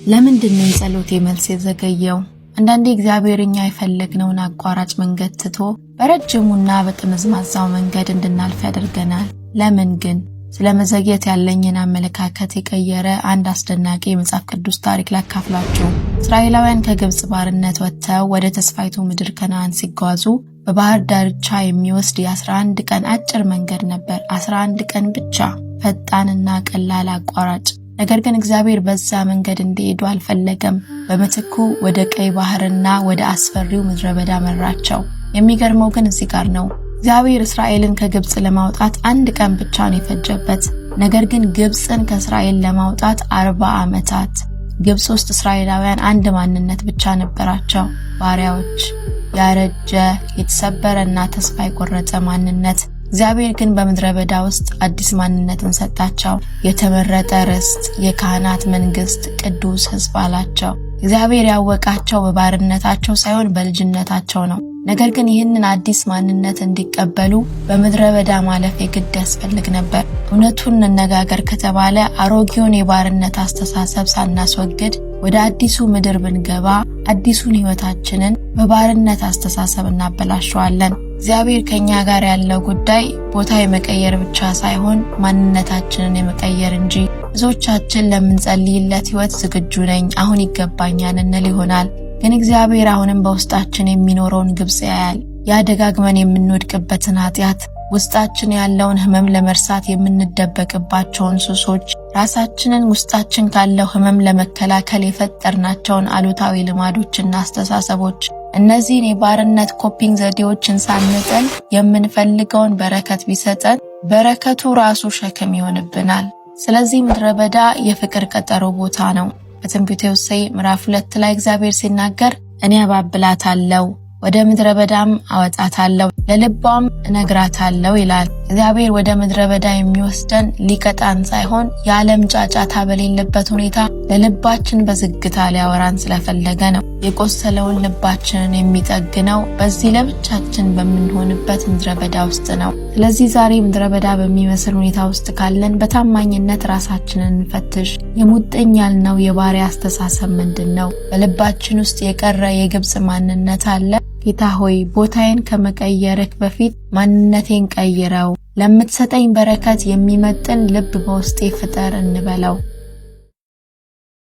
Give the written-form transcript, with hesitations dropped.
ለምንድን ነው የጸሎቴ መልስ የዘገየው? አንዳንዴ እግዚአብሔር እኛ የፈለግነውን አቋራጭ መንገድ ትቶ በረጅሙና በጠመዝማዛው መንገድ እንድናልፍ ያደርገናል። ለምን ግን? ስለ መዘግየት ያለኝን አመለካከት የቀየረ አንድ አስደናቂ የመጽሐፍ ቅዱስ ታሪክ ላካፍላችሁ። እስራኤላውያን ከግብፅ ባርነት ወጥተው ወደ ተስፋይቱ ምድር ከነዓን ሲጓዙ በባህር ዳርቻ የሚወስድ የ11 ቀን አጭር መንገድ ነበር። 11 ቀን ብቻ፣ ፈጣንና ቀላል አቋራጭ። ነገር ግን እግዚአብሔር በዛ መንገድ እንዲሄዱ አልፈለገም። በምትኩ ወደ ቀይ ባህርና ወደ አስፈሪው ምድረ በዳ መራቸው። የሚገርመው ግን እዚህ ጋር ነው። እግዚአብሔር እስራኤልን ከግብፅ ለማውጣት አንድ ቀን ብቻ ነው የፈጀበት። ነገር ግን ግብፅን ከእስራኤል ለማውጣት 40 ዓመታት። ግብፅ ውስጥ እስራኤላውያን አንድ ማንነት ብቻ ነበራቸው፣ ባሪያዎች። ያረጀ፣ የተሰበረና ተስፋ የቆረጠ ማንነት። እግዚአብሔር ግን በምድረ በዳ ውስጥ አዲስ ማንነትን ሰጣቸው። የተመረጠ ርስት፣ የካህናት መንግስት፣ ቅዱስ ሕዝብ አላቸው። እግዚአብሔር ያወቃቸው በባርነታቸው ሳይሆን በልጅነታቸው ነው። ነገር ግን ይህንን አዲስ ማንነት እንዲቀበሉ በምድረ በዳ ማለፍ የግድ ያስፈልግ ነበር። እውነቱን እንነጋገር ከተባለ አሮጌውን የባርነት አስተሳሰብ ሳናስወግድ ወደ አዲሱ ምድር ብንገባ አዲሱን ሕይወታችንን በባርነት አስተሳሰብ እናበላሸዋለን። እግዚአብሔር ከኛ ጋር ያለው ጉዳይ ቦታ የመቀየር ብቻ ሳይሆን ማንነታችንን የመቀየር እንጂ። ብዙዎቻችን ለምንጸልይለት ሕይወት ዝግጁ ነኝ፣ አሁን ይገባኛል እንል ይሆናል። ግን እግዚአብሔር አሁንም በውስጣችን የሚኖረውን ግብፅ ያያል። ያ ደጋግመን የምንወድቅበትን ኃጢአት፣ ውስጣችን ያለውን ህመም ለመርሳት የምንደበቅባቸውን ሱሶች፣ ራሳችንን ውስጣችን ካለው ህመም ለመከላከል የፈጠርናቸውን አሉታዊ ልማዶችና አስተሳሰቦች፣ እነዚህን የባርነት coping ዘዴዎችን ሳንጥል የምንፈልገውን በረከት ቢሰጠን በረከቱ ራሱ ሸክም ይሆንብናል። ስለዚህ ምድረ በዳ የፍቅር ቀጠሮ ቦታ ነው። በትንቢተ ሆሴዕ ምዕራፍ 2 ላይ እግዚአብሔር ሲናገር፣ “እኔ አባብላታለሁ፣ ወደ ምድረ በዳም አወጣታለሁ፣ ለልቧም እነግራታለሁ” ይላል። እግዚአብሔር ወደ ምድረ በዳ የሚወስደን ሊቀጣን ሳይሆን የዓለም ጫጫታ በሌለበት ሁኔታ ለልባችን በዝግታ ሊያወራን ስለፈለገ ነው። የቆሰለውን ልባችንን የሚጠግነው በዚህ ለብቻችን በምንሆንበት ምድረ በዳ ውስጥ ነው። ስለዚህ ዛሬ ምድረ በዳ በሚመስል ሁኔታ ውስጥ ካለን በታማኝነት ራሳችንን እንፈትሽ። የሙጥኝ ያልነው የባሪያ አስተሳሰብ ምንድን ነው? በልባችን ውስጥ የቀረ የግብፅ ማንነት አለ? ጌታ ሆይ፣ ቦታዬን ከመቀየርህ በፊት ማንነቴን ቀይረው፣ ለምትሰጠኝ በረከት የሚመጥን ልብ በውስጤ ፍጠር እንበለው።